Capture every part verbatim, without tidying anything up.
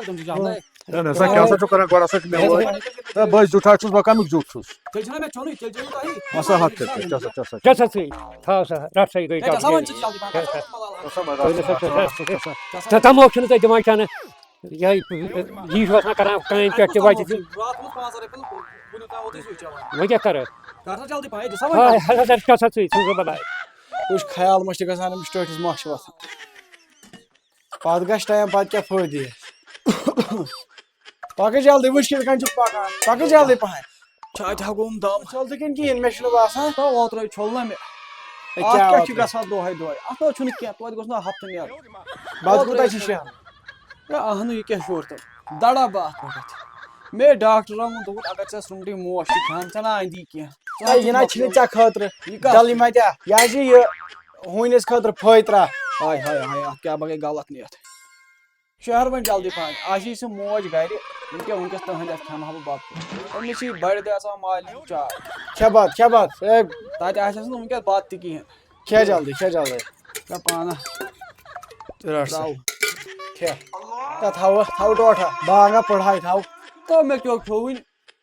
تِم چھِ جان، ہے۔ نہ، نہ، سا کیٛاہ سا چھُ کران گۄڈٕ؟ ہسا چھُ مےٚ ووٚن۔ ہے، بہٕ ہَے زیُٹھ ہا چھُس، بہٕ کَمیُک زیُٹھ چھُس؟ تیٚلہِ چھُنہ مےٚ چیوٚنُے، تیٚلہِ چیوٚنُے تۄہہِ۔ ہسا ہَتھ کٔرِتھ، کیٛاہ سا، کیٛاہ سا؟ کیٛاہ سا ژٕے؟ تھاو سا، رَٹ سا یہِ گٔے ہے، گژھان وۄنۍ غلطی۔ چھِ جلدی پَہَم، کیٛاہ سا؟ گژھان وۄنۍ۔ تُہۍ نہ سا چھِو، ژٕ تَموکھ چھُنہٕ تُہۍ دِوان کھٮ۪نہٕ۔ یہِ، یہِ چھُ آسان کران کامہِ پٮ۪ٹھ تہِ وَتہِ تہِ۔ راتھ منٛز پانٛژھ رۄپیہِ نہٕ، وُنیُک تام ووتُے سُے چٮ۪وان۔ وۄنۍ کیٛاہ کَرٕ؟ کر سا جلدی پَہَم، ہے، دِ سا وۄنۍ۔ ہاے، ہاے، ہاے، کیٛاہ سا ژٕے؟ ژٕ گوٚو بَلاے۔ وٕچھ، خیال مہ چھِ گژھان أمِس ٹٲٹھِس مَش وۄتھان۔ پَتہٕ گژھِ ٹایم، پَتہٕ کیٛاہ فٲیدٕ یہِ؟ پَکہٕ جلدی، وٕچھ کِتھ کٔنۍ چھُکھ پَکان۔ پَکہٕ جلدی پَہَم۔ چھا اَتہِ ہٮ۪کو یِم دَم؟ چھَل تہِ کِنہٕ کِہیٖنۍ؟ مےٚ چھُنہٕ باسان۔ تو اوترَے چھوٚل نہ مےٚ۔ ہے، اَتھ کیٛاہ کیٛاہ چھُ اوترَے؟ گژھان دۄہَے دۄہَے؟ اَتھ نہ حظ چھُنہٕ کینٛہہ، توتہِ گوٚژھ نہ ہَفتہٕ نیرُن۔ بَتہٕ کوٗتاہ چھِ شیران؟ ہے، اَہنُو، یہِ کیٛاہ شور تہٕ دَڑا بہٕ اَتھ پٮ۪ٹھ اَتہِ۔ مےٚ ڈاکٹرَن ووٚن، دوٚپُن، اگر ژےٚ سرٛونٛٹٕے موش چھِ کھٮ۪وان، ژےٚ نہ اَندی کینٛہہ۔ ژٕ ہے، حظ یہِ چھُکھ نہ چھِنہٕ مۄکلیومُت۔ ژےٚ خٲطرٕ۔ یہِ کَتھ؟ ڈَلٕے ما ژےٚ؟ یہِ حظ چھِ یہِ ہوٗنِس خٲطرٕ فٲطرہ۔ ہاے، ہاے، ہاے، اَتھ کیٛاہ بَگے غلط نِیَت۔ شہر وۄنۍ جلدی پہن۔ آز چھِ سُہ موج گرِ۔ وٕنکٮ۪ن، وٕنکٮ۪س تُہنٛدِ اَتھِ کھٮ۪مہٕ ہا بہٕ بَتہٕ۔ أمِس چھِ یہِ بَڑِ دۄہ آسان مالِنۍ چاے۔ کھےٚ بَتہٕ، کھےٚ بَتہٕ۔ اے، تَتہِ آسٮ۪س نہٕ وٕنکٮ۪س بَتہٕ تہِ کِہیٖنۍ۔ کھےٚ جلدی، کھےٚ جلدی۔ کھےٚ پانہٕ۔ تہٕ رَٹ سا۔ ترٛاو۔ کھےٚ۔ تہٕ تھاوٕ، تھاوٕ ٹوٹھا۔ بانگا پٔڑہاے تھاو۔ تو مےٚ کیٛاہ کھیوٚو وٕنہِ؟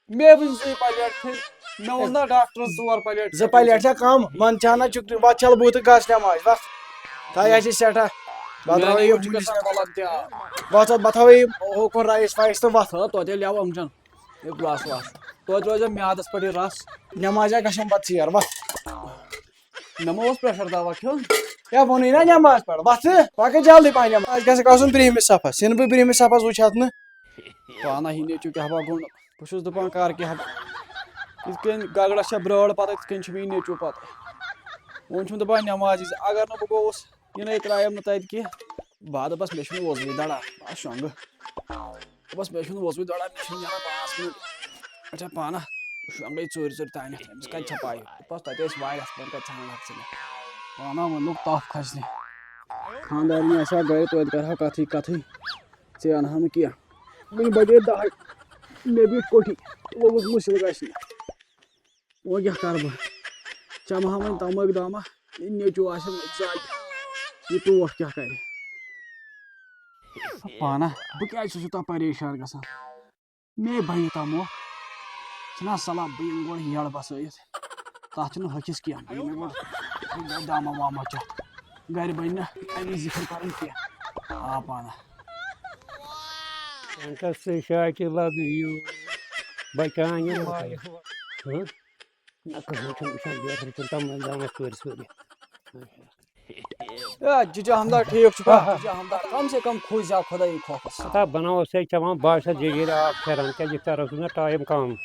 مےٚ وٕنۍ زٕے پلیٹ کھیٚنۍ۔ مےٚ ووٚن نا ڈاکٹرَس ژور پلیٹ زٕ کھیٚنۍ۔ پلیٹ چھا کم؟ من چھا نہ چُک، وۄتھ چھَل بہٕ تہٕ گژھ نٮ۪مازِ، وۄتھ۔ تھایہِ اَسہِ سٮ۪ٹھاہ۔ بہٕ میٛانہِ ترٛاوٕ یہِ موٗجوٗب چھِ گژھان غلط تہِ آ۔ وۄتھ، بہٕ تھاوٕ یہِ ہوکُن رایِس وایِس تہٕ وۄتھ۔ تھٲو توتہِ ییٚلہِ یَوٕ یِم چھَن یہِ رَس وَس۔ توتہِ روزِ مےٚ میٛادَس پٮ۪ٹھ یہِ رَس۔ نٮ۪مازِ ہا گژھن پَتہٕ ژیر، وۄتھ۔ مےٚ ما اوس پریشر دوا کھیوٚن؟ ہے، ووٚنُے نا نٮ۪ماز پَر، وۄتھ ژٕ، پَکھ جلدی پَہَن نٮ۪ماز۔ اَسہِ گژھِ آسُن برٛہمِس صفس، یِنہٕ بہٕ برٛہمِس صفس وٕچھِ ہا نہٕ۔ پانہ ہی نیٚچوٗ کیٛاہ بَگُن، بہٕ چھُس دَپان کَر کیٛاہ بہٕ۔ یِتھ کٔنۍ گگرَس چھےٚ برٛٲر پَتہ، تِتھ کٔنۍ چھُ مےٚ یہِ نیٚچوٗ پَتہ۔ وۄنۍ چھُم دَپان نٮ۪ماز یی زِ، اگر نہٕ بہٕ گوٚوُس، یِنَے ترٛایَم نہٕ تَتہِ کینٛہہ۔ بہٕ ہا دَپَس، مےٚ چھُنہٕ وۄزُے دَڑا، بہٕ ہا شۄنٛگہٕ۔ دوٚپمَس، مےٚ چھُنہٕ وۄزُے دَڑا، مےٚ چھُنہٕ نیران پانٛژھ مِنَٹ۔ اچھا، پانہ شۄنٛگَے ژوٗرِ ژوٗرِ تانٮ۪تھ، أمِس کَتہِ چھےٚ پَے؟ دوٚپمَس، تَتہِ ٲسۍ واریاہ، وۄنۍ کَتہِ ژھانٛڈَکھ ژٕ مےٚ؟ پانہ وۄنۍ لوٚگ تَپھ کھَسنہِ۔ خانٛدارنہِ آسہِ ہا گَرِ، توتہِ کَرٕہا کَتھٕے کَتھٕے، ژےٚ اَنہٕ ہا نہٕ کینٛہہ۔ وٕنہِ بجے دَہَے، مےٚ بیٖٹھ کوٚٹھی، لوٚگُس مُشِل گژھنہِ۔ وۄنۍ کیٛاہ کَرٕ بہٕ؟ چَمہٕ ہا وۄنۍ تَمٲکۍ دامہ، یہِ نیٚچوٗ آسہِ وۄنۍ زاگہِ۔ یہِ ٹوٹھ کیٛاہ کَرِ؟ پانہ، بہٕ کیٛازِ چھُس یوٗتاہ پریشان گژھان؟ مے بَنہِ تَموکھ۔ چھِنہ صلاح، بہٕ یِمہٕ گۄڈٕ یٔڑ بَسٲیِتھ۔ تَتھ چھُنہٕ ہوٚکھِس کینٛہہ۔ بہٕ یِمہٕ گۄڈٕ دامہ وامہ چٮ۪تھ۔ گَرِ بَنہِ نہٕ اَمی ذِکِر کَرٕنۍ کینٛہہ۔ آ، پانہ۔ انکل سے شاکر لو یو بچان یہِ ماے۔ ہہ؟ نہ، کٕہٕنۍ چھُنہٕ وٕچھان، بیترِ چھُنہٕ تِمن زامَس ژورِ سورِ۔ اے، جِجا ہمدار ٹھیٖک چھُکھا؟ ہہ، ہہ۔ جِجا ہمدار، کم سے کم کھوٗژ زیو خۄدائی خوفس۔ ہتا بناوس ہے چٮ۪وان، بہٕ ہسا جیٖجِر آب پھیران، کیٛازِ یہِ کرس نہ ٹایم کم۔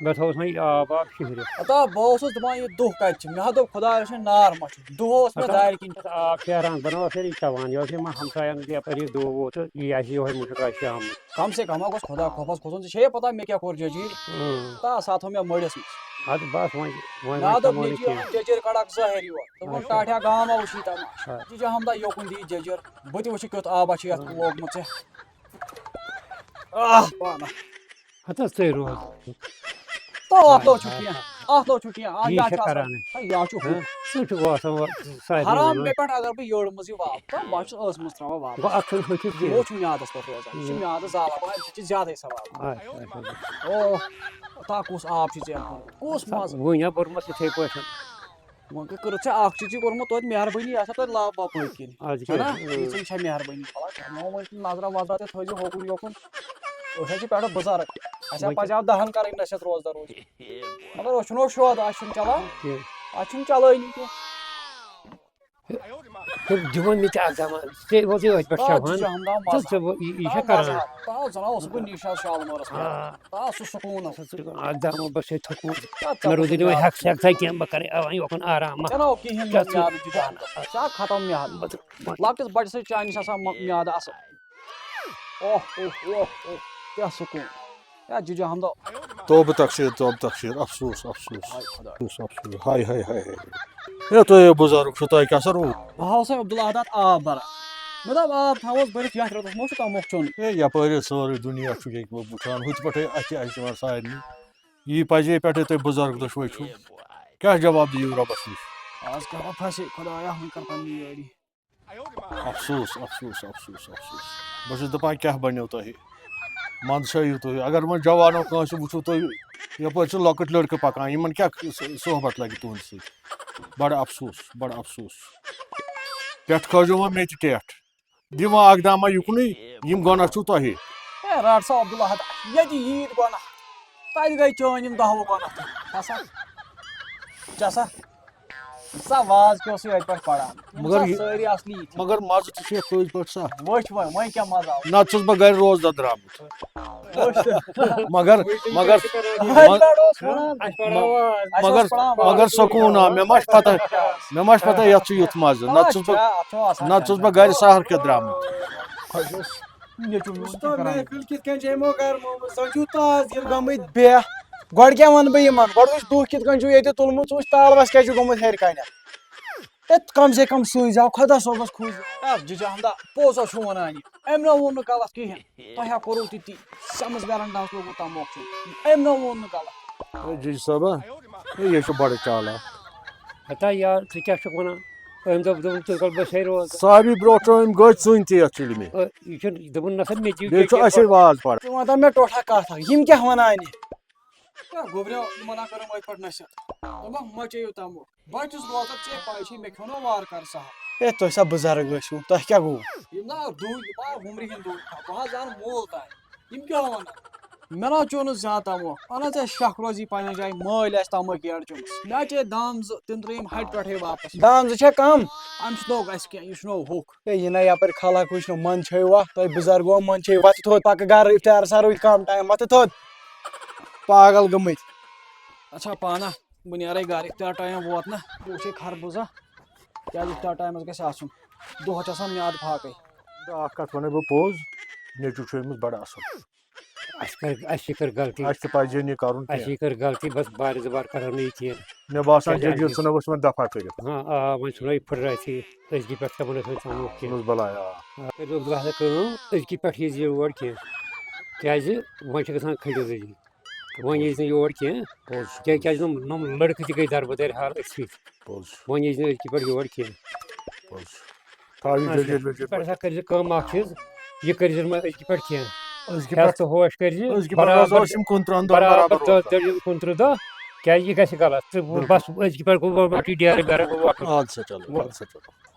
مےٚ تھوٚوُس وۄنۍ یہِ آب واب شِہرِتھ۔ ہتا بہٕ اوسُس دپان، یہِ دُہ کتہِ چھُ؟ مےٚ ہا دوٚپ، خۄدایس چھُ نار مۄچھُن۔ دُہ اوس مےٚ ہتا دارِ کِنۍ۔ آب پھیران، بہٕ نہ اوسُس یہِ چٮ۪وان، یہِ اوس یِمن ہمساین یپٲرۍ یہِ دُہ ووت تہٕ یہِ آسہِ یِہوٚے مُشک آسہِ شامُت۔ کم سے کم ہا گوٚژھ خۄدا خوفس کھوژُن۔ ژےٚ چھےٚ پتہ مےٚ کیٛاہ کوٚر جیٖجِر؟ اۭں۔ تا ساتھ تھوٚو مےٚ مٔڑِس منٛز۔ اَدٕ بس وۄنۍ، وۄنۍ، مےٚ وۄنۍ دوٚپ، کمو نہٕ ییٚتہِ کینٛہہ۔ یِوان جیٚجِر کڑکھ ظٲہِر یور۔ دوٚپُن، اچھا۔ ٹاٹھیا گام ہا وٕچھی تماشہٕ۔ اچھا۔ یہِ چھِ ہمدا یوکُن دی جیٚجِر۔ بہٕ تہِ وٕچھِ کیُتھ آبا چھُ یتھ لوگمُت ژےٚ۔ آہ، پانہ۔ ہتس ژے روز۔ تو اتھ لو چھُ کینٛہہ، اتھ لو چھُ کینٛہہ، اتھ یی یا چھِ چھُ آسان۔ کران۔ ہے، یا چھُ ہُہ۔ ہہ؟ سُہ چھُ آسان وۄنۍ سارنٕے حرام وَنان۔ مےٚ پٮ۪ٹھ اگر بہٕ یٔڑ منٛز یہِ واپس، تہٕ بہٕ چھُس ٲس منٛز ترٛاوان واپس۔ گوٚو اَتھ چھُنہٕ ہوٚکھِتھ یہِ کینٛہہ۔ چھُ میٛادَس پٮ۪ٹھ روزان، یہِ چھُ اۭں۔ میٛادَس زالان، اَمہِ سۭتۍ چھِ زیادَے ثواب۔ اچھا، اچھا، اچھا۔ او، تا کُس آب چھُ ژےٚ کوٚرمُت؟ کُس مَزٕ؟ وٕنۍ ہا بوٚرمَس یِتھَے پٲٹھۍ۔ وۄنۍ کیٛاہ کٔرٕتھ ژےٚ اَکھ چیٖز یہِ کوٚرمُت توتہِ مہربٲنی، یَتھ ہا توتہِ لَب وَب پٔتۍ کِنۍ۔ اَدٕ چھَنا؟ کیٛاہ؟ ییٖژٕے چھےٚ مہربٲنی۔ وَلہٕ، یِمو وۄنۍ نظرا وظرا تہِ تھٲیزِ ہوکُن یوکُن۔ أسۍ حظ چھِ پٮ۪ٹھٕ بُزرٕگ۔ اَسہِ ہا وۄنۍ پَزِ ہا دَہَن کَرٕنۍ نصیحت روزدَر روزِ۔ مگر أسۍ چھُنہٕ شوق، اَسہِ چھُنہٕ چَلان۔ کینٛہہ۔ اَسہِ چھُنہٕ چَلٲنی کینٛہہ۔ ہے، دِوان مےٚ تہِ اَکھ دَما، ژےٚ ووتُے أتھۍ پٮ۪ٹھ آ، کھٮ۪وان۔ جی، ہمدان تہٕ مزٕ۔ ژٕ وۄنۍ یہِ، یہِ آ، چھےٚ کران۔ مزٕ۔ آ، زَن اوسُس بہٕ نِشاط شالمٲرَس آ۔ پٮ۪ٹھ۔ آ، سُہ سکوٗن اوس۔ ژٕ، ژٕ، اَکھ دَما بہٕ چھُسَے تھوٚکمُت۔ آ، ژےٚ مےٚ روٗدُے نہٕ وۄنۍ میٛادٕ ہٮ۪کھ سٮ۪کھ تھَے کینٛہہ، بہٕ کَرَے اَوَے یوکُن آرام۔ ژےٚ نا اوس کِہیٖنۍ ژےٚ نہٕ ژٕ میٛادٕ جِگان۔ ژےٚ آو ختم میٛادٕ۔ بہٕ تہٕ وۄنۍ لۄکٹِس بَچَس سۭتۍ چانہِ نِش آسان مَ-، میٛادٕ اَصٕل۔ اوہ، اوہ، اوہ، اوہ، کیٛاہ سکوٗن۔ یا جِجا ہمدو۔ توبہٕ تقصیر، توبہٕ تقصیر، افسوس، افسوس۔ ہاے خدا۔ افسوس، افسوس۔ ہاے، ہاے، ہاے، ہاے۔ ہے، تُہۍ ہے بُزرٕگ چھِو، تۄہہِ کیٛاہ سا روٗد؟ بہٕ ہاوسا عبداللہ داد آب بَران۔ مےٚ دوٚپ، آب تھاووس بٔرِتھ، یَتھ رٮ۪تَس منٛز چھُ تَموکھ چیوٚن۔ ہے، یَپٲرۍ حظ سٲرٕے دُنیا چھُ ییٚتہِ وۄنۍ وٕچھان، ہُتہِ پٮ۪ٹھَے اَتھِ اَسہِ یِوان سارنٕے۔ یی پَزے پٮ۪ٹھَے تُہۍ بُزرٕگ دۄشوَے چھِو۔ کیٛاہ جواب دِیِو رۄبَس نِش؟ آز کَرو پھَسے، خۄدایا، وۄنۍ کَر پَنٕنۍ یٲری۔ افسوس، افسوس، افسوس، افسوس۔ بہٕ چھُس دَپان، کیٛاہ بَنیو تۄہہِ؟ منٛدچھٲیِو تُہۍ، اگر وۄنۍ جوانو کٲنٛسہِ وٕچھِو تُہۍ، یَپٲرۍ چھِ لۄکٕٹۍ لٔڑکہٕ پَکان، یِمَن کیٛاہ ص-، صحبت لَگہِ تُہٕنٛدِ سۭتۍ؟ بَڑٕ افسوٗس، بَڑٕ افسوٗس۔ پٮ۪ٹھٕ کھٲجِو وۄنۍ مےٚ تہِ ٹٮ۪ٹھ۔ دِوان اکھ دامہ یُکنُے، یِم گۄناہ چھُو تۄہہِ۔ ہے، رٹ سا عبدالاحد، ییٚتہِ ییٖتۍ گۄناہ، تَتہِ گٔے چٲنۍ یِم دَہ وُہ گۄناہ تہِ۔ کھسا، چسا، سا واز کیٛاہ اوسُے اَتہِ پٮ۪ٹھ پَران؟ یِم مگر سا یہِ، سٲری اَصلی یِتھی۔ مگر مَزٕ تہِ چھُ یَتھ پٔزۍ پٲٹھۍ سا۔ وٕچھ وۄنۍ، وۄنۍ کیٛاہ مَزٕ آو؟ نَتہٕ چھُس بہٕ گرِ روزدر درٛامُت۔ وٕچھ۔ مگر، مگر، اَتہِ پٮ۪ٹھ اوس وَنان، اَسہِ مگر، اوس پَران مگر واز۔ سکوٗن آو، مےٚ ما چھِ پَتہ، مےٚ ما چھِ پَتہ یَتھ چھُ یُتھ مَزٕ۔ نَتہٕ چھُس بہٕ، اَتھ چھُ آسان نَتہٕ چھُس بہٕ گرِ سہر کیٛاہ درٛامُت۔ نیٚچوٗ میون وٕچھ تو کیٛاہ کران؟ محفل کِتھ کٔنۍ چھِ یِمو گرمٲومٕژ، زَن چھُو تاس دِتھ گٔمٕتۍ بے۔ گۄڈٕ کیٛاہ وَنہٕ بہٕ یِمَن؟ گۄڈٕ وٕچھ دُکھ کِتھ کٔنۍ چھُو ییٚتہِ تُلمُت، ژٕ وٕچھ تالوَس کیٛاہ چھُ گوٚمُت ہیٚرِ کَنٮ۪تھ۔ ہے، کم سے کم سوٗزِو خۄدا صٲبَس کھوٗژِو۔ ہے، جِجہِ احمدا، پوٚز ہا چھُو وَنان یہِ۔ أمۍ نہ ووٚن نہٕ غلط کِہیٖنۍ۔ تۄہہِ ہا کوٚروٕ تہِ تی۔ سَمٕز ویلنٹاینَس لوگمُت تَموکھ کھیوٚن۔ أمۍ نہ ووٚن نہٕ غلط۔ ہے، جِجہِ صٲبا، ہے، یہِ چھُ بڑٕ چالاک۔ ہتا یار، ژٕ کیٛاہ چھُکھ وَنان؟ أمۍ دوٚپ، دوٚپُن، ژٕ کَتھ بَسے روزان؟ صحابی برونٛٹھ چھُ أمۍ گٔے ژٕنۍ تہِ یَتھ چُلہِ مےٚ۔ أ، یہِ چھُنہٕ دوٚپُن، نہ سا، مےٚ تہِ بیٚیہِ چھُ کینٛہہ اَسے پَتہٕ۔ واز پَران۔ ژٕ وَن تہٕ مےٚ ٹوٹھا کَتھ اَکھ، یِم کیٛاہ وَنان یہِ؟ ہے، گوٚبریو، یِمَن ہا کٔرٕم أتھۍ پٮ۪ٹھ نصیحت۔ دوٚپمَکھ، مَہ چیٚیِو تَموکھ۔ بہٕ چھُس روزان، ژےٚ پَے چھے، مےٚ کھیوٚو نا وارٕ کارٕ سہل۔ ہے، تُہۍ سا بُزرگ ٲسِو، تۄہہِ کیٛاہ گوٚو؟ یِم نا دوٗرۍ، یِم آ وُمرِ ہِنٛدۍ دوٗرۍ، بہٕ حظ زانہٕ مول تام۔ یِم کیٛاہ وَنان؟ مےٚ نا چیوٚو نہٕ زیادٕ تَموکھ۔ اَہَن حظ، ژےٚ شَکھ روزی پنٛنہِ جایہِ، مٲلۍ آسہِ تَموکھ یٔڈ چٲمٕژ۔ مےٚ چے دام زٕ، تِم ترٛٲیِم ہَٹہِ پٮ۪ٹھَے واپَس۔ دام زٕ چھا کَم؟ اَمہِ سۭتۍ لوٚگ اَسہِ کینٛہہ، یہِ چھُنو ہوٚکھ۔ ہے، یہِ نا یَپٲرۍ خلق وٕچھنو، منٛد چھٲیِو وَتھ، تُہۍ بُزرگ گوٚو، منٛد چھٲیِو وَتھ تھوٚد، پَکہٕ گَرٕ، اِفتار سا روٗدۍ کَم ٹایم، وَتھٕ تھوٚد۔ پاگل گٔمٕتۍ۔ اچھا، پانہ۔ بہٕ نیرے گرٕ، اِفطار ٹایم ووت نہ، بہٕ وٕچھے خربٕزہ، کیازِ اِفطار ٹایمس گژھِ آسُن، دۄہس چھِ آسان میادٕ فاقے۔ اکھ کتھ ونہٕ بہٕ پوٚز، نیٚچوٗ چھُ أمِس بڑٕ اصل۔ اَسہِ کٔر، اَسہِ کٔر غلطی۔ اَسہِ تہِ پزِ ہے نہٕ یہِ کرُن اَسہِ کینٛہہ۔ کٔر غلطی، بس بارِ زٕ بار کرو نہٕ یہِ کینٛہہ۔ مےٚ باسان کیازِ جٔجیٖر اَسہِ ژھٕنو أسۍ وۄنۍ دفع کٔرِتھ۔ ہاں، آ، وۄنۍ ژھٕنو یہِ پھٕٹرٲیتھٕے، أزکہِ پٮ۪ٹھ کھٮ۪مو نہٕ أسۍ وۄنۍ ژامُت کینٛہہ۔ ژھٕنُس بلاے، آ۔ کٔرۍزیو دۄہ ہسا کٲم، أزکہِ پٮ۪ٹھ ییٖزِ یور کینٛہہ، کیازِ وۄنۍ چھِ گژھان کھٔنڈِس أزی۔ وۄنۍ یی نہٕ یور کینٛہہ۔ پوٚز چھُ، کیٛازِ، پوٚز کیٛازِ چھُ۔ یِم، یِم لٔڑکہٕ تہِ گٔے دربٕدٔرۍ حال أتھۍ سۭتۍ۔ پوٚز چھُ۔ وۄنۍ یی نہٕ أزکہِ پٮ۪ٹھ یور کینٛہہ۔ پوٚز چھُ۔ تھاو یہِ اَدٕ جٔجیٖر ویجیٖر پٮ۪ٹھ ہسا کٔرۍزِ کٲم اکھ چیٖز، یہِ کٔرۍزِ نہٕ وۄنۍ أزکہِ پٮ۪ٹھ کینٛہہ۔ أزکہِ ہٮ۪س پٮ۪ٹھ، تہٕ ہوش کٔرۍزِ أزکہِ پٮ۪ٹھ روزو برابر، أسۍ یِم کُنترٕٛہن دۄہن برابر برابر دۄہ، روزو۔ دۄہ، یِم کُنترٕٛہ دۄہ، کیٛازِ یہِ گژھِ غلط۔ ژٕ بِلکُل۔ بس أزکہِ پٮ۪ٹھ گوٚو باقٕے ڈیرٕ گرٕ گوٚو وۄٹُن۔ اَدٕ سا چلو، اَدٕ سا چلو۔